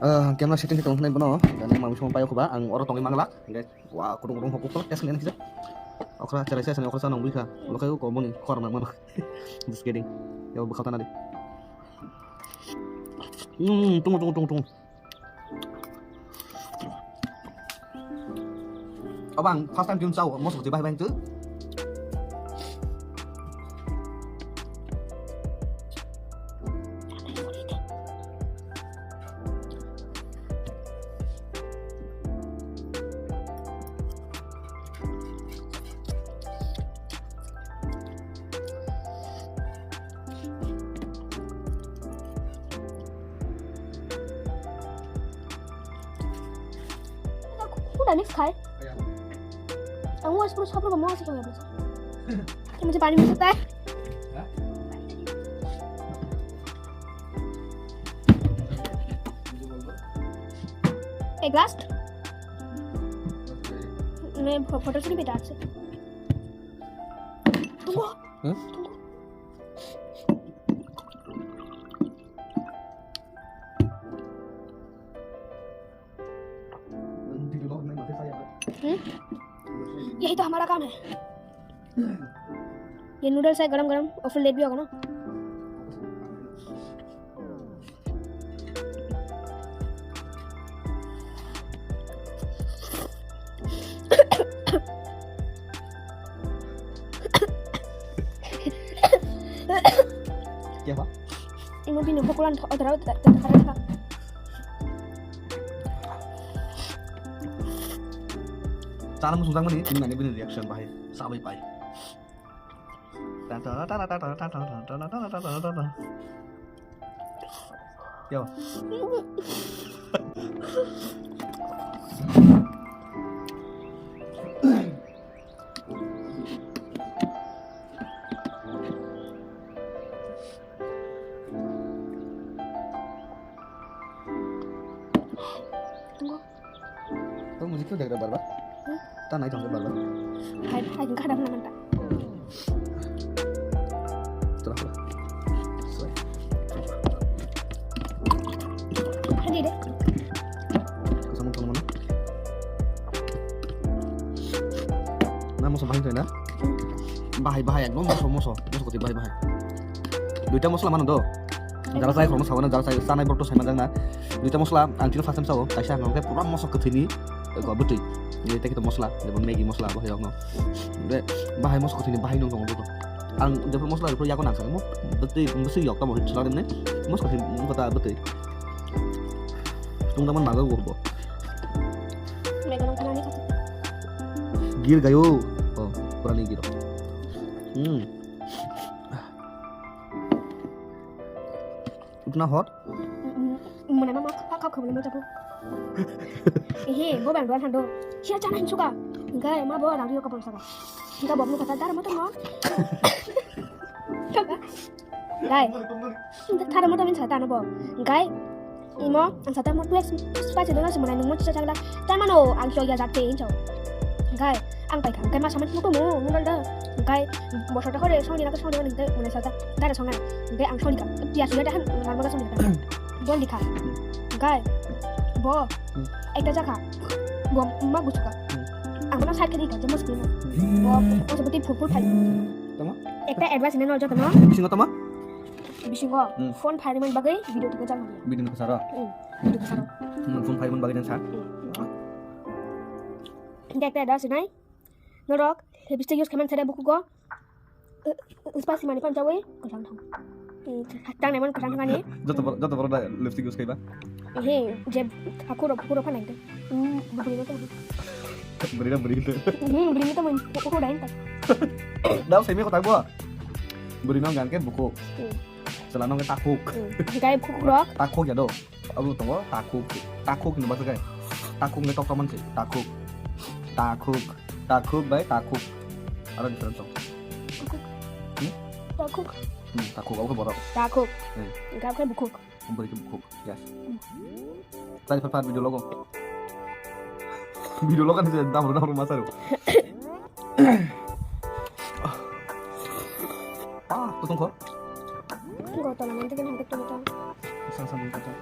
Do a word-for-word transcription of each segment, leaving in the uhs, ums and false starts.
Ah, camera setting khe tong khnai bono. Jani ma bising paio khoba, ang oro tongwi manglak. Hingke wa kutung kutung hokuk test ngen kisa. Okra cherai sai sani okra sa nong bikha. Lokai ko boni khor nang mano. Just kidding. Yo bukha tana di. Hmm, tung tung tung tung. Abang first time kiun chao, mosok je bai bai tu. Kuda mix khai. Ang was pura sapro mo asa kaya basa. Kya mujhe pani mil sakta hai? Ek glass? Main pho-, photo se nahi beta aapse. Tumo. Huh? Tumo. Hmm? यही तो हमारा काम है। ये नूडल्स है गरम गरम और फिर लेट भी होगा ना। Kya hua? Imo bini hokulan tho-, odra, odra, odra, odra. Chana muchung jangmani, tini nani bini reaction bahai, sabai pai. Yo. Tunggu. Tong music tu jaga barbar. Hmm? Ta nai tong barbar. Hai, hai, kadang naman ta. Setelah lah. Sesuai. Hadi deh. Kasama tong mana? Na moso bahai tu na? Hmm. Bahai, bahai, ekdom moso, moso, moso koti bahai, bahai. Duita mosla mano do. Jara chai khorokno sawana, jara chai chanai borok to sai manjakna. Duita mosla ang chini first time sao, kaisa ang khe pura mosla kwthwini, eh, bwtwi. Ni tei kito mosla, jemon Maggi mosla, bahai rokno. Be, bahai mosla kwthwini bahai nung tongo bwtwi. Ang jephru mosla rwphru yago nang sakmo, bwtwi, bwswi yok tamo hin chwla rimne. Mosla kwthwini kota bwtwi. Tungdaman mago gorbo. Gir gayo. Oh, purani giro. Hmm. Utna hot? Mane ma ma kha kha kha ma jabu. Ehe, bo bang dol hando. Sia chana hin suka. Gai ma bo rang yo ka bang saka. Gai bo mu kata dar mo to mo. Gai. Thara mo to min sata no bo. Gai. Imo, ang sata mo twelve spice dona se mane nung mo chisa chagla. Tan mano ang kyo ya jat te incho. Gai. Ang pai kha, hingke ma samani mukumu, mungdal da. Hingke bosor ta hore songni na songni mani hingke mane sata, dara songnai. Hingke ang songni ka, dia suya da han, normal ka songni ka. Don di kha. Hingke bo, ekta jakha. Bo ma gusu ka. Ang mana side khe di ka, jemo sini. Bo, bo seperti purpur phai. Tama? Ekta advice neno joto no. Bisingo tama? Bisingo, hmm, phone phai mani bagwi video tu jang. Video ni kasaro? Hmm, video kasaro. Hmm, phone phai mani bagwi nang sa? Hmm. Hingke ekta advice nai. Norok lipstick use khaimani sade bukugo, eh, eh, spicy mani panchawi kwchang thang. Hmm, tang naimani kwchang thangani. Joto bor-, joto borok da lipstick use khaiba? He, je hakhuro bukhuro phanai de. Hmm, bwrwi no tong. Bwrwi na bwrwi de. Hmm, bwrwi no tong, bukhuro dai ta. Dao semi ko tagbo. Bwrwi no gan ke bukhuk. Hmm. Chwla no ke takhuk. Hmm. Gai bukhuk rok. Takhuk ya do. Abo tongo takhuk, takhuk hinwi baksa khe. Takhuk hinwi toktok manse, takhuk. Takhuk, takhuk bai takhuk. Aro difference dong. Takhuk. Hmm? Takhuk. Hmm, takhuk, abo khe borok. Takhuk. Hmm. Hingke abo khe bukhuk. Bwrwi khe bukhuk, yes. Hmm. Tari phar phar video logo. Video logo ni je damro damro ma saru. Ah, kusung kho. Go tola nanti kan hantik tomato. Sang sang tomato.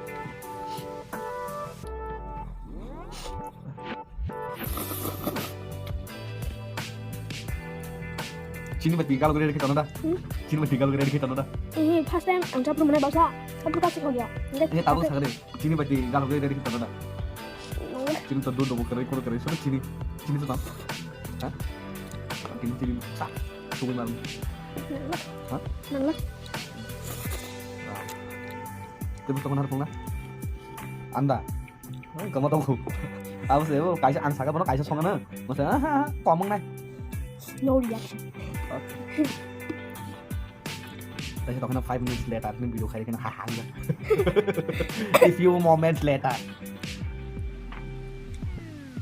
Chini bati gal guri rekhi tano da. Hmm? Chini bati gal guri rekhi tano da. Eh, first time ang chapru mana basa. Chapru kasi ho gaya. Ini tabuk sakre. Chini bati gal guri rekhi tano da. Nangla. Chini to do do kare kuro kare. Solo chini. Chini to tam. Ha? Chini chini. Sa. Sugui maru. Nangla. Ha? Nangla. Ah. Tebus tokon har pungna. Anda. Kamo tong. Abo se bo kaisa ang saka bono kaisa songana. Masa ha ha komong nai. No reaction. Taisa tokona five minutes later ni video khai kena ha ha. A few moments later.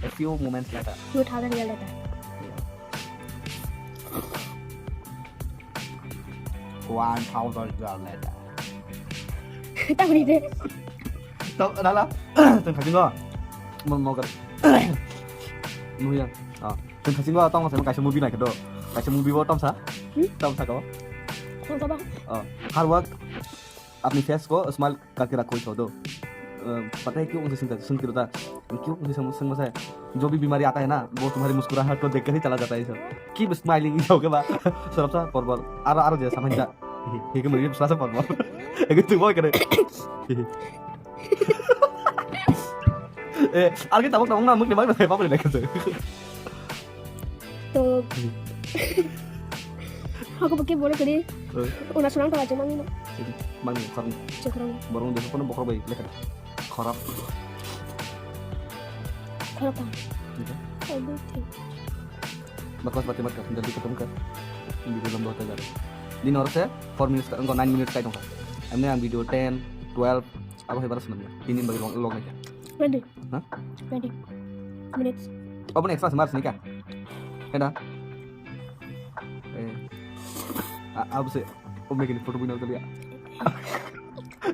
A few moments later. Two thousand year later. One thousand year later. Tamoni de. Tau dala. Teng khasingo. Mon mogar. Nuya. Ah. Teng khasingo tong sa kaisa movie nai kado. Kaisa movie bo tong sa. Hmm? Tong sa ko. Tong sa ba? Ah. Har waqt apni face ko smile करके रखो छोड़ो। पता है क्यों उनसे सुनता सुनती रहता? क्यों उनसे समझ समझ है? जो भी बीमारी आता है ना, वो तुम्हारी मुस्कुराहट को देखकर ही चला जाता है सब। Keep smiling, okay ba? Sarap sa porbol. Aro aro je samanja. Hege mari sarap sa porbol. Hege tu boy kare. Eh, arge tabok tabok na mukni bai bai papri lekha. To. Aku pakai boleh kali. Eh. Una sunang tawa cuma ni. Mangi khorang. Cekrang. Borong de kono bokhor bai lekha. Khorap. Khorap ta. Gitu. Everything. Bakwas bati mat kar, jaldi khatam kar. Video lamba hota ja raha hai. Din aur se four minutes ka, nine minutes ka tongkha. Amne ang video ten, twelve, abo hai bara sunam ya. Tinin bagi long long aja. Twenty. Hah? Twenty minutes. Open extra smart nih kah? Heda. Eh. Abo se. Oh, making photo bina kali ya.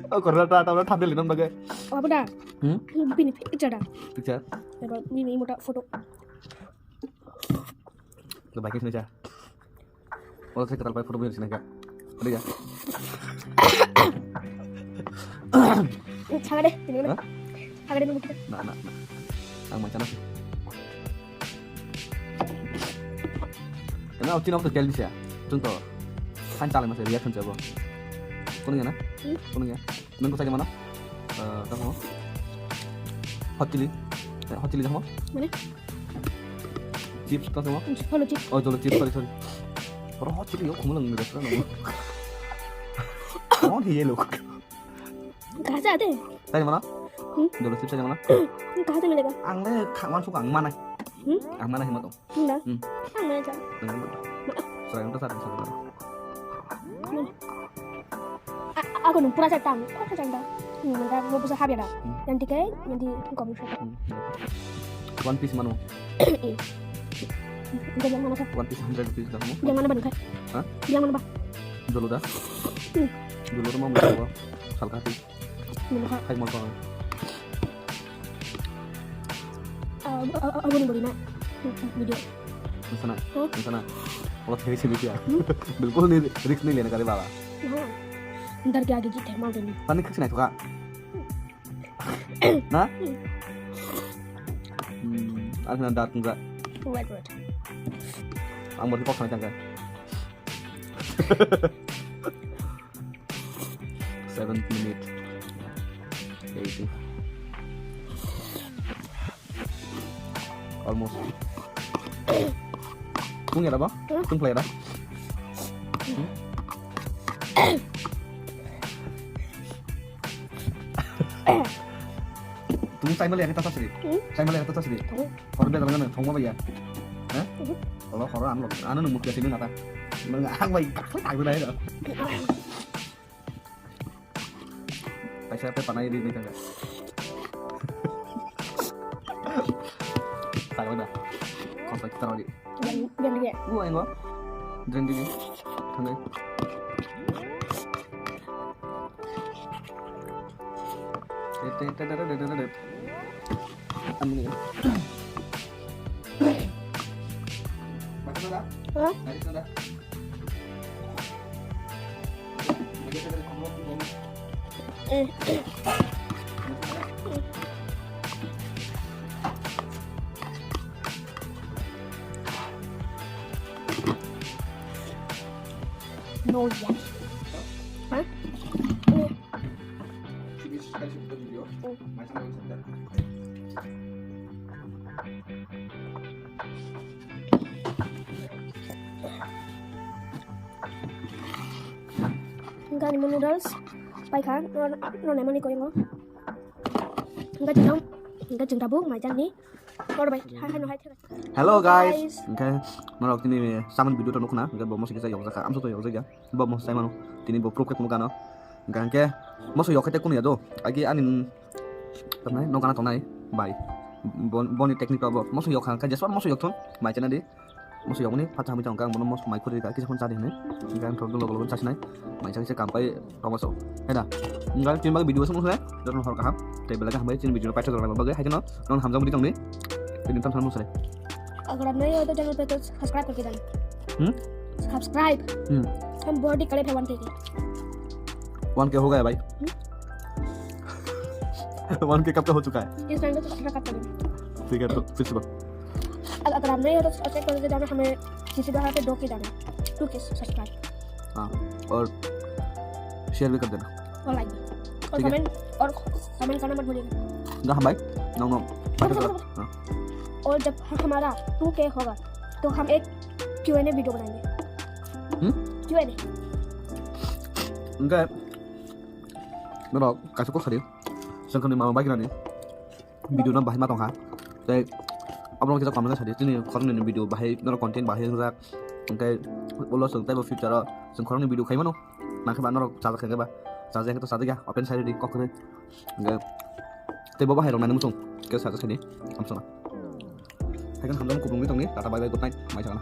Oh, corona ta ta thambil nam lage. Abo da. Hmm? Bini picture da. Picture. Abo bini mota photo. Lo baik sini aja. Wala saya ketal photo bini sini kah? Ada ya. Saga deh, sini. Hah? Hagre nunggu kita. Na na na. Ang macam apa? Karena aku cina waktu challenge ya. Contoh. Kan challenge masih reaction coba. Kuning ya na? Hmm? Kuning ya. Nunggu saya mana? Eh, kamu? Hot chili. Eh, hot chili kamu? Mana? Chips kamu? Hello chips. Oh, jolo chips, sorry sorry. Bro, hot chili yo kamu lang ni restaurant. Oh, iya lo. Kaja ate. Tadi mana? Hmm? Dulu sip saja mana? Kaja milai ka? Ang le kawan suka ang mana? Hmm? Ang mana hima to? Hunda. Hmm. Ang mana ja? Ang mana? Serai unta sar sar. Aku nung pura cakta, aku cakta. Nung nung mau bisa habis dah. Nanti kayak nanti kopi shop. One piece mano. Iya. Enggak yang mana sih? One piece hundred rupees dah. Yang mana bang? Hah? Yang mana bang? Dulu dah. Hmm. Dulu rumah mau salkati. Mano kha? Khai mano. Ah, ah, ah, aboni bori na. Video. Masana. Huh? Masana. Ola theri sini dia. Hmm? Bilkul ni risk ni lena kare baba. Nah. Ndar ke age jite mal deni. Pani khak sinai thoka. Na? Hmm, ang na dar tungga. Wait, wait. Ang bori kok sanai tangga. Seven minute. Eighty. Almost. Tung ya ba? Tung play da? Tung time le kita sasri. Time le kita sasri. Hor be dalangan thongma ba ya. Ha? Olo hor an lo. Ano nung mukya sini ngata. Nung ang bai kak kak bai da. Kaisa pe panai di ni kaka. Sagala da. Kosa kita rodi. Yang yang dia. Gua yang gua. Dren di ni. Thangai. Te te te te te te te. Amni. Hah? Oh, yeah. Huh? Hingke ani noodles paikha, no, no, no, nemani koingo. Hingke jino, hingke jing tabuk, mai jani. Hello guys. Hingke norok tini saman video to nukna, hingke bo moso kisa yokjak kha, amso to yokjak ya. Bo moso sai mano, tini bo proof khe kuno gano. Hingke moso yok khe te kuno ya do. Agi ani tongnai, no gana tongnai bai. Boni technique bo moso yok kha, hingke jeswan moso yok thon, mai chana di. Moso yokni phatha hamwi tongkha, ang bono moso mai khuri rikha, kisa phone charge hinwi. Hingke ang thok dolo dolo chasinai. Mai chang se kampai tongma so. Heda. Hingke tin bagi video song song. Jotono hor kaham. Tei belai kaham bai chini video paithak rok bagwi hai kheno non hamjak mudi tongni. Tini tam sam sare. अगर आप नए हो तो चैनल पे तो सब्सक्राइब करके जाना। Hmm? Subscribe. Hmm. हम बहुत ही करीब है वन के के। वन के हो गया भाई। Hmm? वन के कब का हो चुका है? इस टाइम पे तो सब्सक्राइब कर देना। ठीक है, तो फिर से बोल। अगर, अगर आप नए हो तो सब्सक्राइब करके जाना, हमें किसी भी हालत पे दो के जाना। टू के सब्सक्राइब। हाँ, और शेयर भी कर देना। और लाइक भी। और ठीक है। कमेंट, और कमेंट करना मत भूलिएगा। Dah, bye. No, no. Bye, bye, bye. हाँ। और जब ह-, हमारा टू के होगा, तो हम एक क्यू एंड ए वीडियो बनाएंगे। Hmm? Q and A. Hingke norok kaisa kok sadi, chwng khani mama bai gwnani. Video no bahai ma tongkha. Tei obo no kisa comment khe sadi, chini khoroknwi ni video bahai norok content bahai wngjak. Hingke ulo chwng teibo future o chwng khoroknwi video khai mano. Nangkhe ba norok chajak khe ba. Chajak khe to chajak ya, open side di kok kwrwi. Hingke tei bo bahai rok nani muchung khe chajak sadi. Hamsana. Hai kheno hamjakma kubungwi tongni. Tata bye bye, good night. Mai sakna.